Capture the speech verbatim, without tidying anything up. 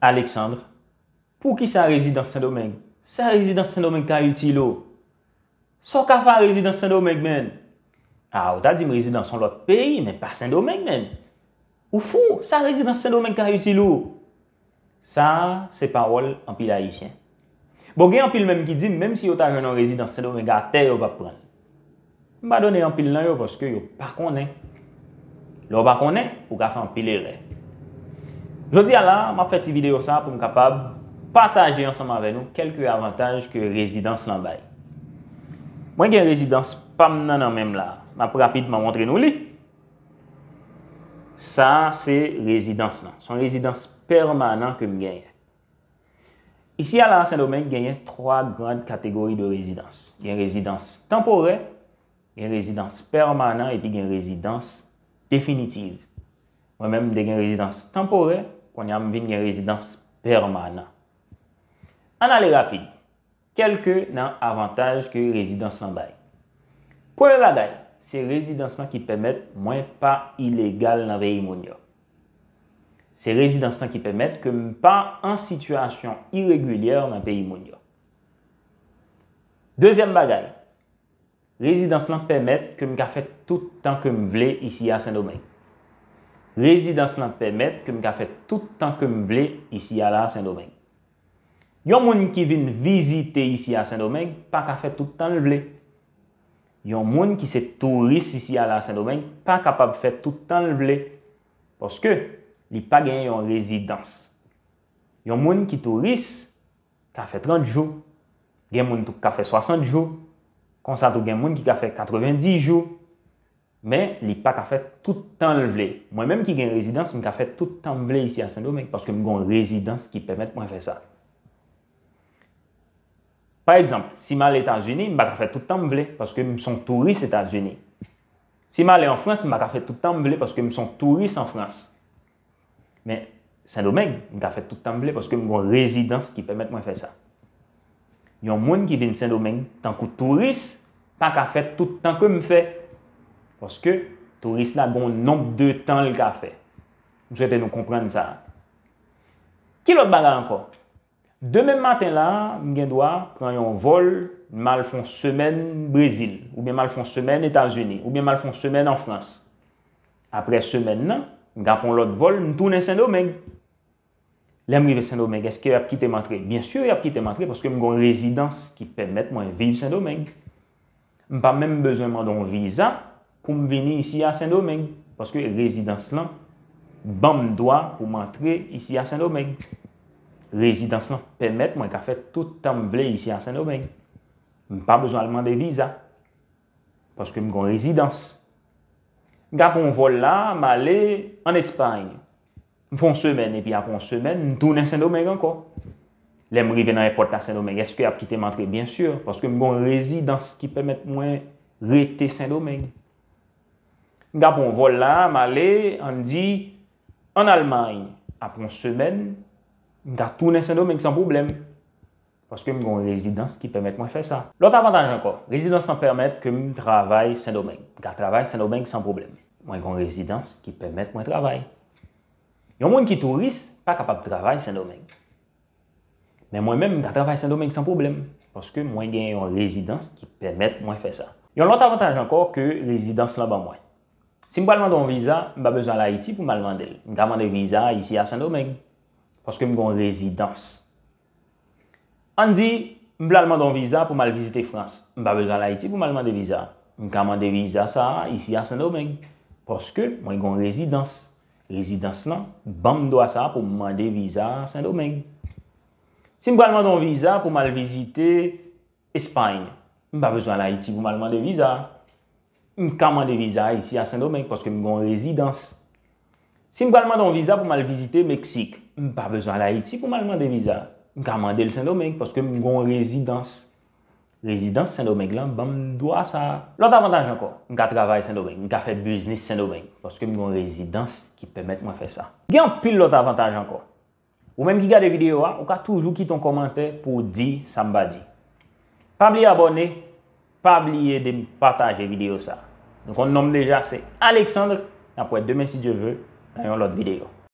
Alexandre, poukisa rezidans Sendomeng? Sa rezidans Sendomeng ka itil ou? Sa w ka fè a rezidans Sendomeng, menn? A, ou ta di m rezidans yon lòt peyi, men pa Sendomeng, menn. Ou fou, sa rezidans Sendomeng ka itil ou? Sa a, se pawòl anpil Ayisyen. Bon, gen anpil menm ki di m, menm si yo ta jwenn yon rezidans Sendomeng atè, yo p ap pran l. M pa done anpil nan yo paske yo pa konnen. Lè w pa konnen, ou ka fè anpil erè. Jodi a la, m ap fè ti videyo sa a pou m kapab pataje ansanm avè nou kèlke avantaj ke rezidans lan bay. Mwen gen rezidans pa m nan nan men m la. M ap rapidman montre nou li. Sa a se rezidans lan. Se yon rezidans pèmanan ke m genyen. Isi a la, Sendomeng genyen twa gran kategori de rezidans. Gen rezidans tanporè, gen rezidans pèmanan, epi gen rezidans definitiv. Mwen menm, m te gen rezidans tanporè, kounye a m vin gen rezidans pèmanan. Ann ale rapid. Kèlke nan avantaj ke rezidans lan bay. Premye bagay, se rezidans lan ki pèmèt mwen pa ilegal nan peyi moun yo. Se rezidans lan ki pèmèt ke m pa an sitiyasyon iregilyè nan peyi moun yo. Dezyèm bagay, rezidans lan pèmèt ke m ka fè tout tan ke m vle isi a Sendomeng. Rezidans lan pèmèt ke m ka fè tout tan ke m vle isi a la Sendomeng. Yon moun ki vin vizite isi a Sendomeng pa ka fè tout tan l vle. Yon moun ki se touris isi a la Sendomeng pa kapab fè tout tan l vle. Paske li pa gen yon rezidans. Yon moun ki touris ka fè trant jou. Gen moun tou k ka fè swasant jou. Konsa tou gen moun ki ka fè katrevenndis jou. Men li pa ka fè tout tan l vle. Mwen menm ki gen rezidans, m ka fè tout tan m vle isi a Sendomeng paske m gen yon rezidans ki pèmèt mwen fè sa. Pa egzanp, si m al Etazini, m pa ka fè tout tan m vle paske m se yon touris Etazini. Si m ale an Frans, m pa ka fè tout tan m vle paske m se yon touris an Frans. Men Sendomeng, m ka fè tout tan m vle paske m gen yon rezidans ki pèmèt mwen fè sa. Yon moun ki vin Sendomeng tankou touris pa ka fè tout tan ke m fè. Paske touris la gen yon nonb de tan l ka fè. M swete nou konprann sa. Ki lòt bagay ankò? Demen maten la, m gen dwa pran yon vòl, m al fè yon semèn Brezil, oubyen m al fè yon semèn Etazini, oubyen m al fè yon semèn an Frans. Apre semèn nan, m ka pran yon lòt vòl, m tounen Sendomeng. Lè m rive Sendomeng, èske y ap kite m antre? Byen si, y ap kite m antre paske m gen yon rezidans ki pèmèt mwen viv Sendomeng. M pa menm bezwen mande yon viza pou m vini isi a Sendomeng, paske rezidans lan ban m dwa pou m antre isi a Sendomeng. Rezidans lan pèmèt mwen ka fè tout tan m vle isi a Sendomeng. M pa bezwen al mande viza, paske m gen yon rezidans. M ka pran yon vòl la, m ale ann Espay. M fè yon semèn, epi apre yon semèn, m tounen Sendomeng ankò. Lè m rive nan èpòt la Sendomeng, èske y ap kite m antre? Byen si, paske m gen yon rezidans ki pèmèt mwen rete Sendomeng. M ka pran yon vòl la, m ale, ann di, ann Almay. Apre yon semèn, m ka tounen Sendomeng san pwoblèm. Paske m gen yon rezidans ki pèmèt mwen fè sa. Lòt avantaj ankò, rezidans lan pèmèt ke m travay Sendomeng. M ka travay Sendomeng san pwoblèm. Mwen gen yon rezidans ki pèmèt mwen travay. Yon moun ki touris pa kapab travay Sendomeng. Men mwen menm, m ka travay Sendomeng san pwoblèm, paske mwen gen yon rezidans ki pèmèt mwen fè sa. Yon lòt avantaj ankò ke rezidans lan ban mwen. Si m pral mande yon viza, m pa bezwen al Ayiti pou m al mande l. M ka mande viza a isi a Sendomeng, paske m gen yon rezidans. Ann di, m pral mande yon viza pou m al vizite Frans. M pa bezwen al Ayiti pou m al mande viza. M ka mande viza sa a isi a Sendomeng, paske mwen gen yon rezidans. Rezidans lan ban m dwa sa a pou m mande viza Sendomeng. Si m pral mande yon viza pou m al vizite Espay, m pa bezwen al Ayiti pou m al mande viza. M ka mande viza isi a Sendomeng paske m gen yon rezidans. Si m pral mande yon viza pou m al vizite Meksik, m pa bezwen al Ayiti pou m al mande viza. M ka mande l Sendomeng paske m gen yon rezidans. Rezidans Sendomeng lan ban m dwa sa a. Lòt avantaj ankò, m ka travay Sendomeng, m ka fè biznis Sendomeng, paske m gen yon rezidans ki pèmèt mwen fè sa. Gen anpil lòt avantaj ankò. Ou menm ki gade videyo a, ou ka toujou kite yon kòmantè pou w di sa m pa di. Pa bliye abòne, pa bliye de pataje videyo sa. Nou konn non m deja, se Alexandre. N ap wè demen si Dye ve nan yon lòt videyo.